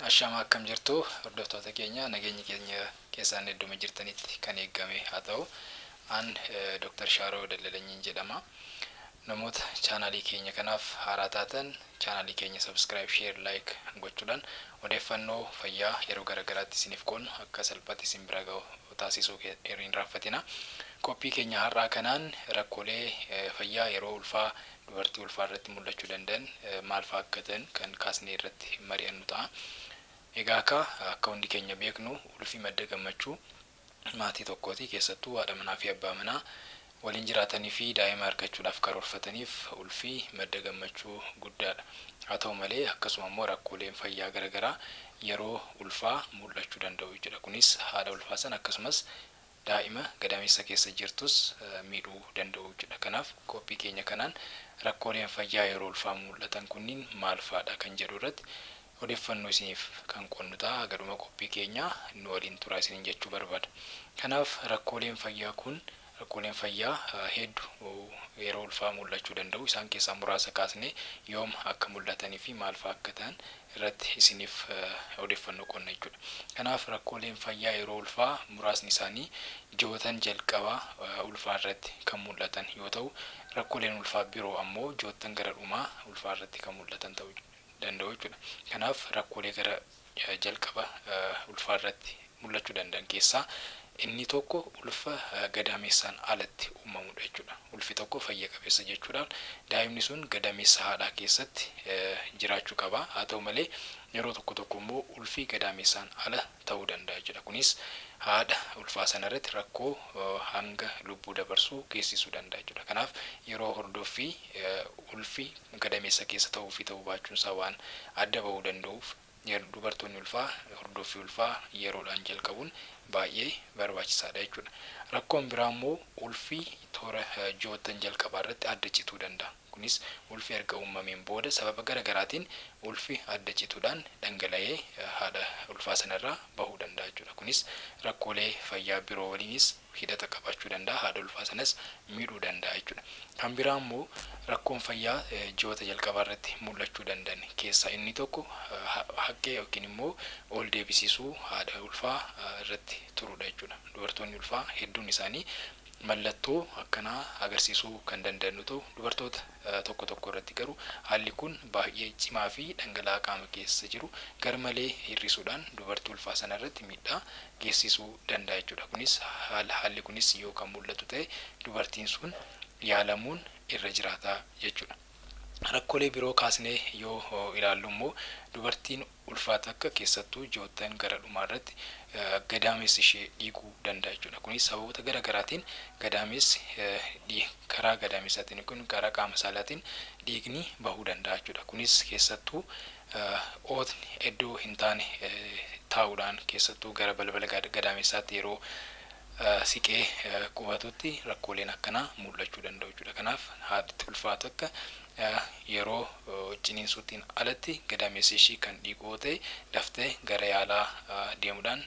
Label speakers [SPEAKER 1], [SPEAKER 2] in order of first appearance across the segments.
[SPEAKER 1] Ashamaa, akkam jirtu hordoftoota keenya? Nageenyi keenya keessaan idduma jirtanitti kan eegame haa ta'u. An Dr. Shaaroo Dallalanyiin jedhama. Namoota chaanaalii keenya kanaaf haaraa taatan, chaanaalii keenya subscribe, share, like gochuudhaan odeeffannoo fayyaa yeroo garaagaraatti isiniif qoonnu akka salphaatti isin bira ga'u taasisuu hin irraanfatina. Qophii keenya har'aa kanaan rakkoolee fayyaa yeroo ulfaa dubartii ulfaa irratti mul'achuu danda'an maal fa'aa akka ta'an kan kaasnee irratti mari'annu ta'a. Egaa akka hundi keenya beeknu, ulfi madda gammachuu maatii tokkooti. Keessattuu haadha manaa fi abbaa manaa waliin jiraatanii fi daa'ima argachuudhaaf karoorfataniif ulfi madda gammachuu guddaadha. Haa ta'u malee, akkasuma immoo rakkooleen fayyaa garaagaraa yeroo ulfaa mul'achuu danda'u jechuudha. Kunis haadha ulfaa sana akkasumas daa'ima gadameessa keessa jirtus miidhuu danda'u jechuudha. Kanaaf qophii keenya kanaan rakkooleen fayyaa yeroo ulfaa mul'atan kunniin maal fa'aadha kan jedhu irratti odeeffannoo isiniif kan qoonnu ta'a. Gaduma qophii keenya nu waliin turaa isiniin jechuu barbaada. Kanaaf rakkooleen fayyaa kun, rakkooleen fayyaa hedduu yeroo ulfaa mul'achuu danda'u. Isaan keessaa muraasa kaasnee yoom akka mul'atanii fi maal fa'aa akka ta'an irratti isiniif odeeffannoo qoonna jechuudha. Kanaaf rakkooleen fayyaa yeroo ulfaa muraasni isaanii ji'ootan jalqabaa ulfaa irratti kan mul'atan yoo ta'u, rakkooleen ulfaa biroo ammoo ji'oottan gara dhumaa ulfaa irratti kan mul'atan ta'uu danda'u jechuudha. Kanaaf rakkoolee gara jalqaba ulfaa irratti mul'achuu danda'an keessaa inni tokko ulfa gadameessaan alatti uumamudha jechuudha. Ulfi tokko fayya qabeessa jechuudhaan daa'imni sun gadameessa haadhaa keessatti jiraachuu qaba. Haa ta'u malee, yeroo tokko tokko immoo ulfi gadameessaan ala ta'uu danda'a jechuudha. Kunis haadha ulfaa sana irratti rakkoo hanga lubbuu dabarsuu geessisuu danda'a jechuudha. Kanaaf yeroo hordoffii ulfi gadameessa keessa ta'uu fi ta'uu baachuun isaa waan adda bahuu danda'uuf, dubartoonni ulfaa hordoffii ulfaa yeroodhaan jalqabuun baay'ee barbaachisaadha jechuudha. Rakkoon biraa immoo ulfi toora ji'oottan jalqabaa irratti adda cituu danda'a. Kunis ulfi erga uumameen booda sababa garaagaraatiin ulfi adda cituudhaan dhangala'ee haadha ulfaa sanarraa bahuu danda'a jechuudha. Kunis rakkoolee fayyaa biroo waliinis hidhata qabaachuu danda'a. Haadha ulfaa sanas miidhuu danda'a jechuudha. Kan biraa immoo rakkoon fayyaa ji'oota jalqabaa irratti mul'achuu danda'an keessaa inni tokko haqqee yookiin immoo ol deebisiisuu haadha ulfaa irratti turudha jechuudha. Dubartoonni ulfaa hedduun isaanii mallattoo akkanaa agarsiisuu kan danda'an ta'u, dubartoota tokko tokko irratti garuu haalli kun baay'ee cimaa fi dhangala'aa qaama keessa jiru garmalee hir'isuudhaan dubartii ulfaa sana irratti miidhaa geessisuu danda'a jechuudha. Kunis haalli kunis yoo kan mul'atu ta'e, dubartiin sun yaalamuun irra jiraata jechuudha. Rakkoolee biroo kaasnee yoo ilaallu immoo, dubartiin ulfaa takka keessattuu ji'oottan gara dhumaa irratti gadameessi ishee dhiiguu danda'a jechuudha. Kunis sababoota gara garaatiin gadameessi karaa gadameessaatiin yookiin karaa qaama saalaatiin dhiigni bahuu danda'a jechuudha. Kunis keessattuu ootni iddoo hin taane taa'uudhaan, keessattuu gara balbala gadameessaatti yeroo siqee qubatutti rakkooleen akkanaa mul'achuu danda'u jechuudha. Kanaaf haadhi ulfaa takka yeroo ciniinsuutiin alatti gadameessi ishii kan dhiigu yoo ta'e, daftee gara yaalaa deemuudhaan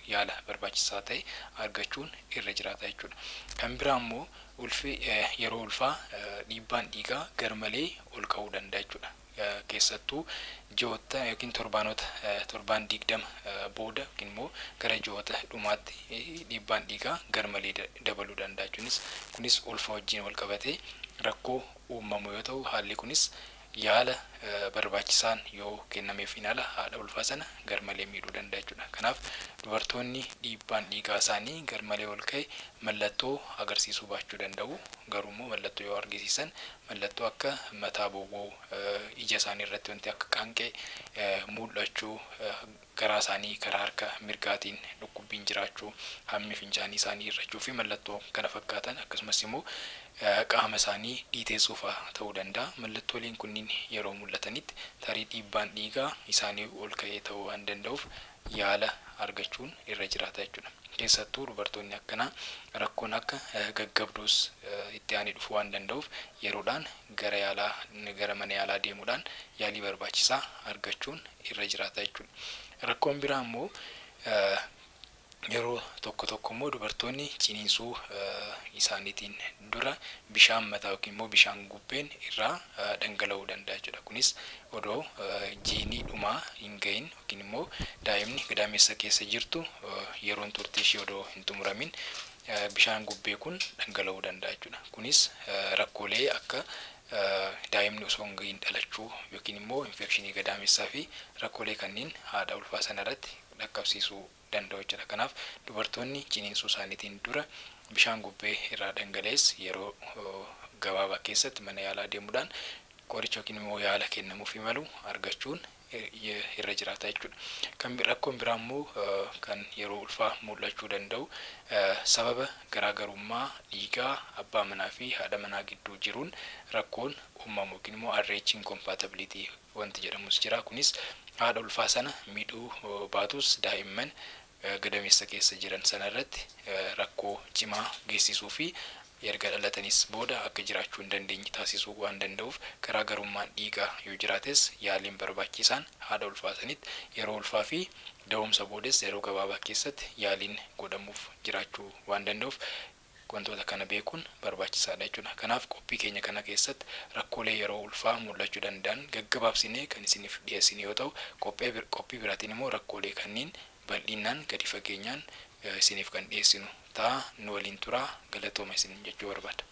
[SPEAKER 1] yaala barbaachisaa ta'e argachuun irra jiraata jechuudha. Kan biraa immoo ulfi yeroo ulfaa dhiibbaan dhiigaa garmalee ol ka'uu danda'a jechuudha. Keessattuu ji'oota yookiin torbaanota torbaan 20 booda yookiin immoo gara ji'oota dhumaatti dhiibbaan dhiigaa garmalee dabaluu danda'a jechuunis, kunis ulfa wajjin wal qabatee rakkoo uumamu yoo ta'u, haalli kunis yaala barbaachisaan yoo kennameefin ala haadha ulfaa sana garmalee miidhuu danda'a jechuudha. Kanaaf dubartoonni dhiibbaan dhiigaa isaanii garmalee ol ka'e mallattoo agarsiisuu baachuu danda'u. Garuu immoo mallattoo yoo argisiisan, mallattoo akka mataa bowwoo, ija isaanii irratti wanti akka qaanqee mul'achuu, garaa isaanii karaa harka mirgaatiin dhukkubbiin jiraachuu, hammi fincaanii isaanii hir'achuu fi mallattoo kana fakkaatan, akkasumas immoo qaama isaanii dhiiteessuu fa'aa ta'uu danda'a. Mallattooleen kunniin yeroo mul'atanitti tarii dhiibbaan dhiigaa isaanii ol ka'ee ta'uu waan danda'uuf, yaala argachuun irra jiraata jechuudha. Keessattuu dubartoonni akkanaa rakkoon akka gaggabduus itti aanee dhufuu waan danda'uuf, yeroodhaan gara yaalaa, gara mana yaalaa deemuudhaan yaalii barbaachisaa argachuun irra jiraata jechuudha. Rakkoon biraa immoo Yeroo tokko tokko immoo dubartoonni ciniinsuu isaaniitiin dura bishaan mataa yookiin immoo bishaan gubbeen irraa dhangala'uu danda'a jechuudha. Kunis odoo jiinii dhumaa hin gahin yookiin immoo daa'imni gadameessa keessa jirtu yeroon turtii ishee odoo hin xumuramin bishaan gubbee kun dhangala'uu danda'a jechuudha. Kunis rakkoolee akka daa'imni osoo hin gahin dhalachuu yookiin immoo infekshinii gadameessaa fi rakkoolee kanneen haadha ulfaa sanarratti dhaqqabsiisuu danda'u jechuudha. Kanaaf dubartoonni ciniinsuu isaaniitiin dura bishaan gubbee irraa dhangala'es yeroo gabaabaa keessatti mana yaalaa deemuudhaan qoricha yookiin immoo yaala kennamuufii malu argachuun irra jiraata jechuudha. Kan rakkoon biraa immoo kan yeroo ulfaa mul'achuu danda'u sababa garaagarummaa dhiigaa abbaa manaa fi haadha manaa gidduu jiruun rakkoon uumamu yookiin immoo RH incompatibility wanti jedhamus jira. Kunis haadha ulfaa sana miidhuu baatus daa'imman gadameessa keessa jiran sana irratti rakkoo cimaa geessisuu fi erga dhalatanis booda akka jiraachuu hin dandeenye taasisuu waan danda'uuf, garaagarummaan dhiigaa yoo jiraates yaaliin barbaachisaan haadha ulfaa sanitti yeroo ulfaa fi da'umsa boodas yeroo gabaabaa keessatti yaaliin godhamuuf jiraachuu waan danda'uuf, wantoota kana beekuun barbaachisaadha jechuudha. Kanaaf qophii keenya kana keessatti rakkoolee yeroo ulfaa mul'achuu danda'an gaggabaabsinee kan isiniif dhiyeessine yoo ta'u, qophii biraatiin immoo rakkoolee kanneen bal'inaan gadi fageenyaan isiniif kan dhiyeessinu ta'a. Nu waliin turaa, galatooma isin jechuu barbaada.